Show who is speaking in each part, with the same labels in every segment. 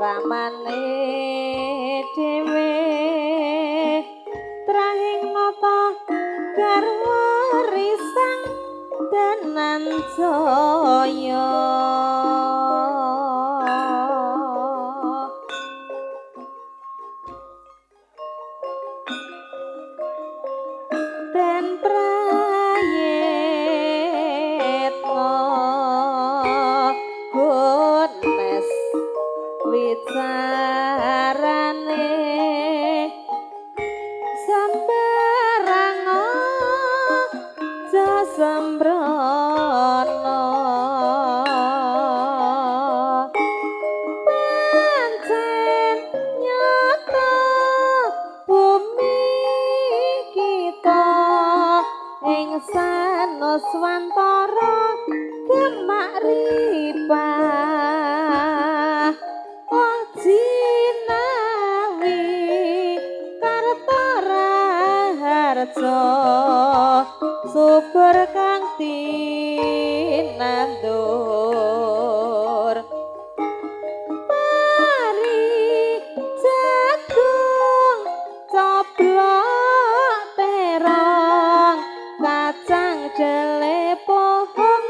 Speaker 1: Ramane dhewe trahing nata garwa risang Dananjaya. Den prayitna goodness wicarane sembarang aja sembrono. Pancen nyata bumi kita ing sanuswantara gemak ripah. Oh jinawi karta raharja subur kang tinandur. Pari jagung coblok terong kacang jele pohong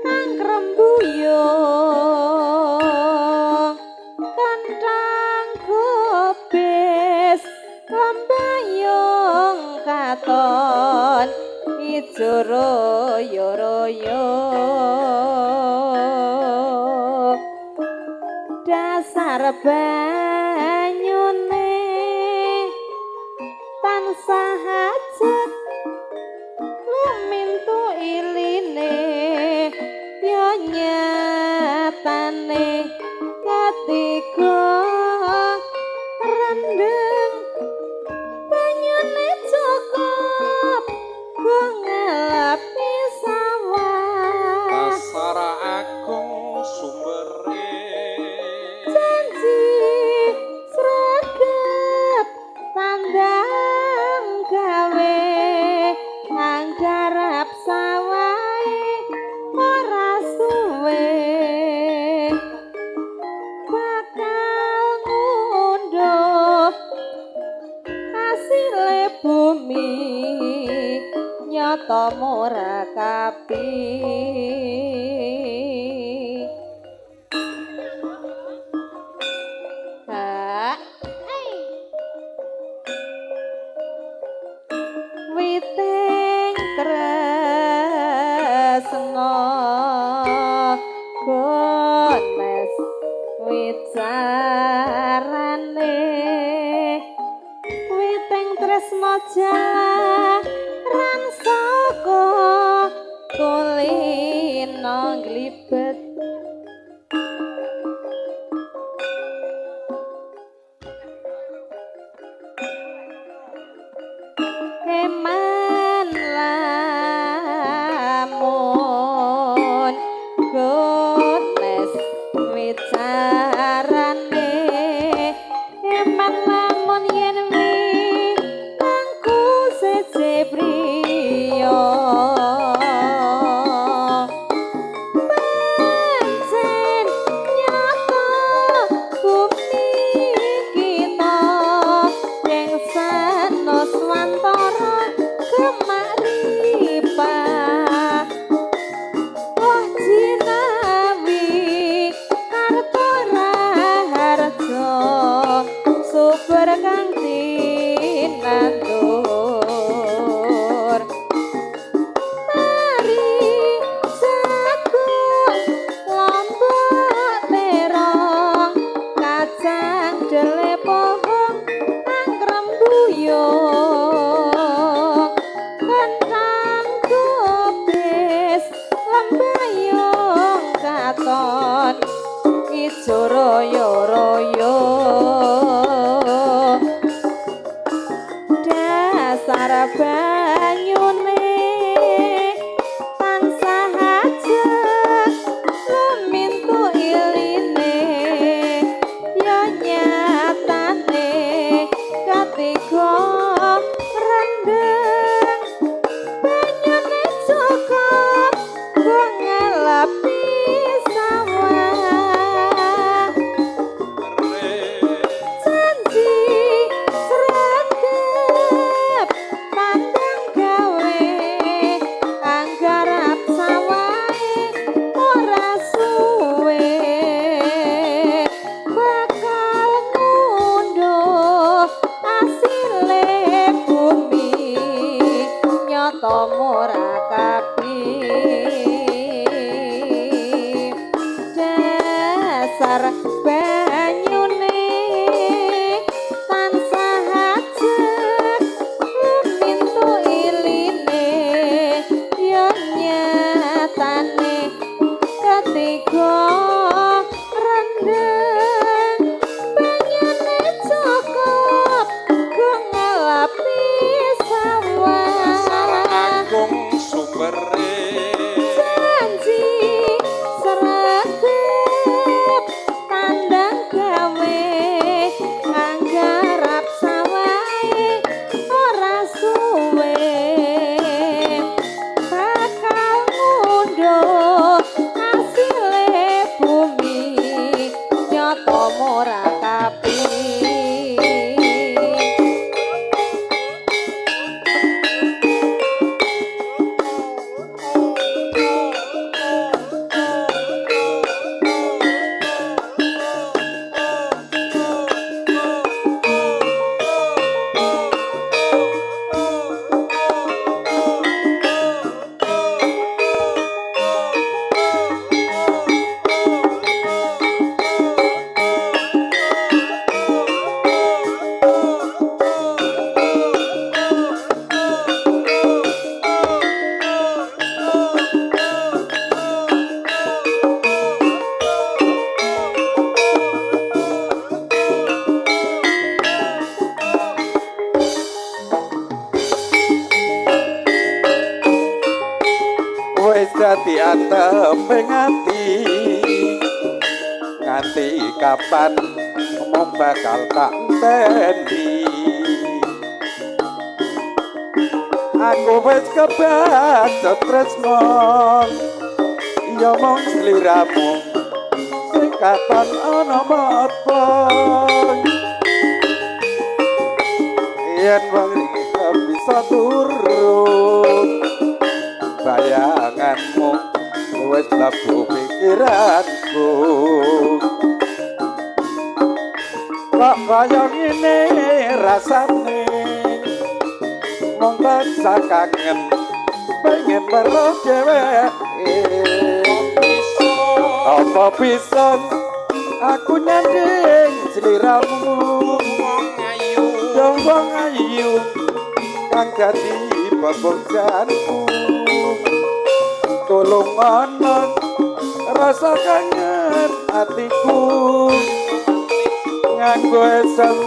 Speaker 1: angkrembuyung kentang gobes lembayung katon ijo royo royo. Dasar banyune tansah ajeg lumintu iline ya nyatane ketiga rendeng banyune cukup go ngelapi sawah.
Speaker 2: Dasar agung sumbere
Speaker 1: janji sregep tandang gawe anggarap sawahe ora suwe bakal ngunduh hasile bumi nyata murakapi. Ha witing tresna gones wicarane witing tresna jaran saka kulino nglibet. Eman lamun gones wicarane eman lamun yen winangku siji priya.
Speaker 3: Dadi anteping ati nganti kapan mung bakal tak enteni. Aku wis kebacut tresno ya mung sliramu sing katon ana mata. Yen wong iki bisa turu bayanganmu wis mlebu pikiranku. Kok kaya ngene rasane mung tansah kangen pengen weruh dheweke. Apa bisa aku nyanding sliramu
Speaker 2: wong ayu
Speaker 3: wong ayu kang dadi bebungjanku. Tulung ana rasa kangen atiku nganggo esem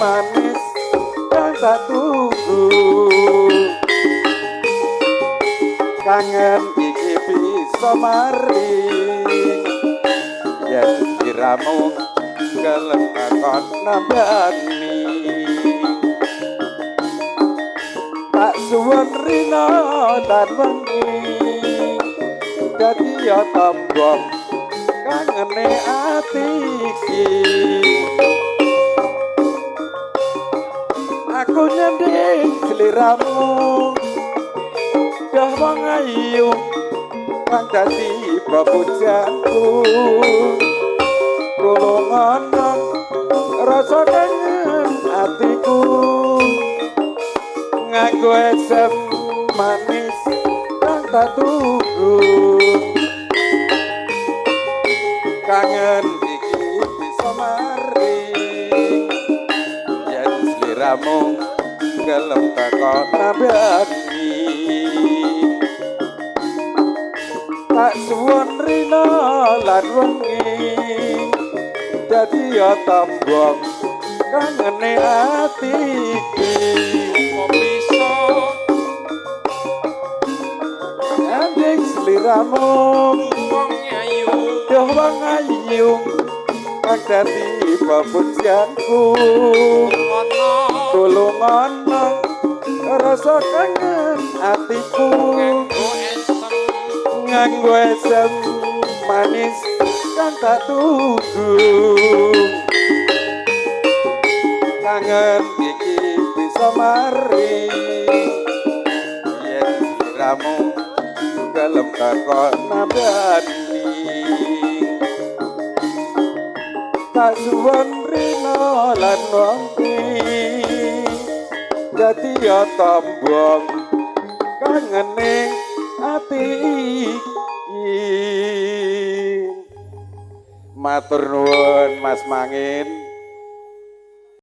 Speaker 3: manis kang tak tunggu. Kangen iki bisa mari yen sliramu gelem takon nambani. Tak suwun rina lan wengi dadi ya tamba kangene ati iki. Aku nyanding sliramu dah wong ayu kang dadi bebujanku. Tulung ana rasa kangen atiku nganggo esem manis kang tak tunggu. Kangen iki bisa mari yen sliramu gelem teko nambani. Tak suwun rina lan wengi dadi ya tamba kangene ati iki.
Speaker 2: Apa bisa
Speaker 3: nyanding sliramu
Speaker 2: wong ayu
Speaker 3: wong ayu kang dadi bebujanku. Tulung ana rasa kangen atiku nganggo esem manis kang tak tunggu. Kangen iki bisa mari yen sliramu gelem teko nambani. Tak suwun rina lan wengi dadi ya tamba kangene ati iki. Matur nuwun Mas Mangin.